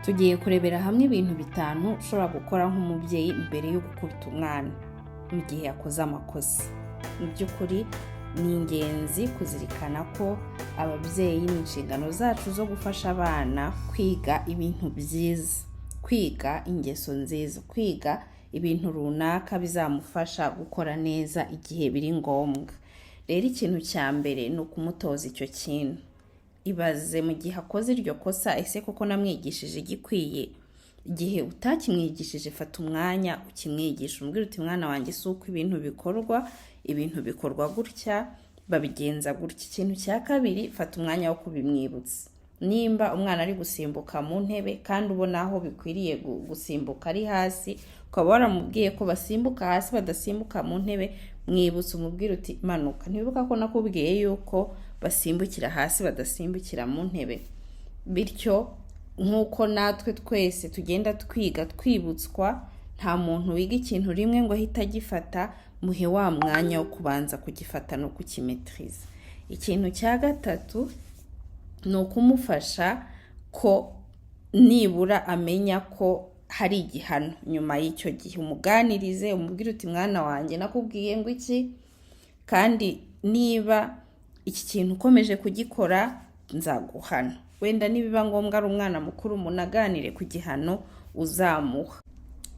Tugiye kurebera hamwe ibintu bitanu ushobora gukora nk'umubyeyi mbere yo gukubita umwana mu gihe yakoze amakosa. Mu by'ukuri ni ingenzi kuzirikana ko ababyeyi ni inshingano zacu zo gufasha abana kwiga ibintu byiza, kwiga ingeso nziza, kwiga ibintu runaka bizamufasha gukora neza igihe biri ngombwa. Rero ikintu cya mbere ni ukumutoza icyo kintu. Ibaze mu gihe akoze iryo kosa: ese koko namwigishije igikwiye? Igihe utakimwigishije, fata umwanya ukimwigisha, umubwire uti: "Mwana wanjye, si uko ibintu bikorwa, ibintu bikorwa gutya, babigenza gutya." Ikintu cya kabiri, fata umwanya wo kubimwibutsa. Nimba umwana ari gusimbuka mu ntebe kandi ubona aho bikwiriye gusimbuka ari hasi, ukaba waramubwiye ko basimbuka hasi, badasimbuka mu ntebe, mwibutsa, umubwire uti: "Manuka, ntiwibuka ko nakubwiye yuko basimbukira hasi, badasimbukira mu ntebe?" Bityo nk'uko natwe twese tugenda twiga twibutswa, nta muntu wiga ikintu rimwe ngo ahite agifata. Muhe wa mwanya wo kubanza kugifata no kukimaîtriza. Ikintu cya gatatu ni ukumufasha ko nibura amenya ko hari igihano nyuma y'icyo gihe. Umuganirize, umubwire uti: "Mwana wanjye, nakubwiye ngo iki? Kandi niba iki kintu ukomeje kugikora, nzaguhana." Wenda nibiba ngombwa, ari umwana mukuru, munaganire ku gihano uzamuha.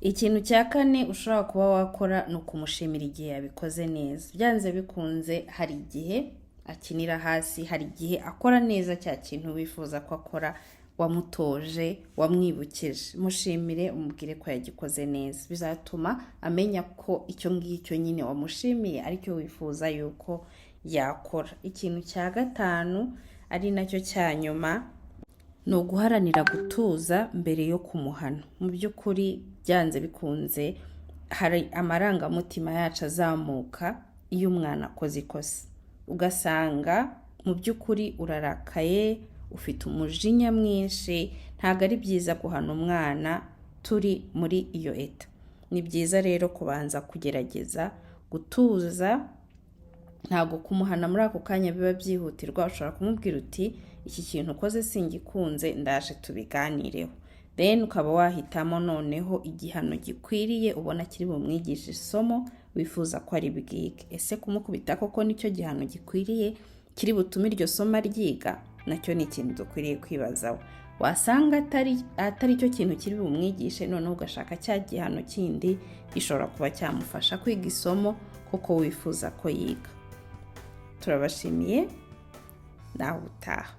Ikintu cya kane ushobora kuba wakora ni ukumushimira igihe yabikoze neza. Byanze bikunze hari igihe akinira hasi, hari igihe akora neza cya kintu wifuza ko akora, wamutoje, wamwibukije. Mushimire, umubwire ko yagikoze neza. Bizatuma amenya ko icyo ngicyo nyine wamushimiye aricyo wifuza yuko yakora. Ikintu cya gatanu, ari nacyo cya nyuma, ni uguharanira gutuza mbere yo kumuhana. Mu by'ukuri, byanze bikunze hari amarangamutima yacu azamuka iyo umwana akoze ikosa, ugasanga mu by'ukuri urarakaye, ufite umujinya mwinshi. Ntabwo ari byiza guhana umwana turi muri iyo état. Ni byiza rero kubanza kugerageza gutuza. Ntabwo kumuhana muri ako kanya biba byihutirwa. Ushobora kumubwira uti: "Iki kintu ukoze singikunze, ndaje tubiganireho." Then ukaba wahitamo noneho igihano gikwiriye ubona kiri bumwigishe isomo wifuza ko ari bwige. Ese kumukubita koko nicyo gihano gikwiriye kiri butume iryo somo aryiga? Nacyo ni ikintu dukwiriye kwibazaho. Wasanga atari cyo kintu kiri bumwigishe, noneho ugashaka cya gihano kindi gishobora kuba cyamufasha kwiga isomo kuko wifuza ko yiga. Turabashimiye, nawe utaha.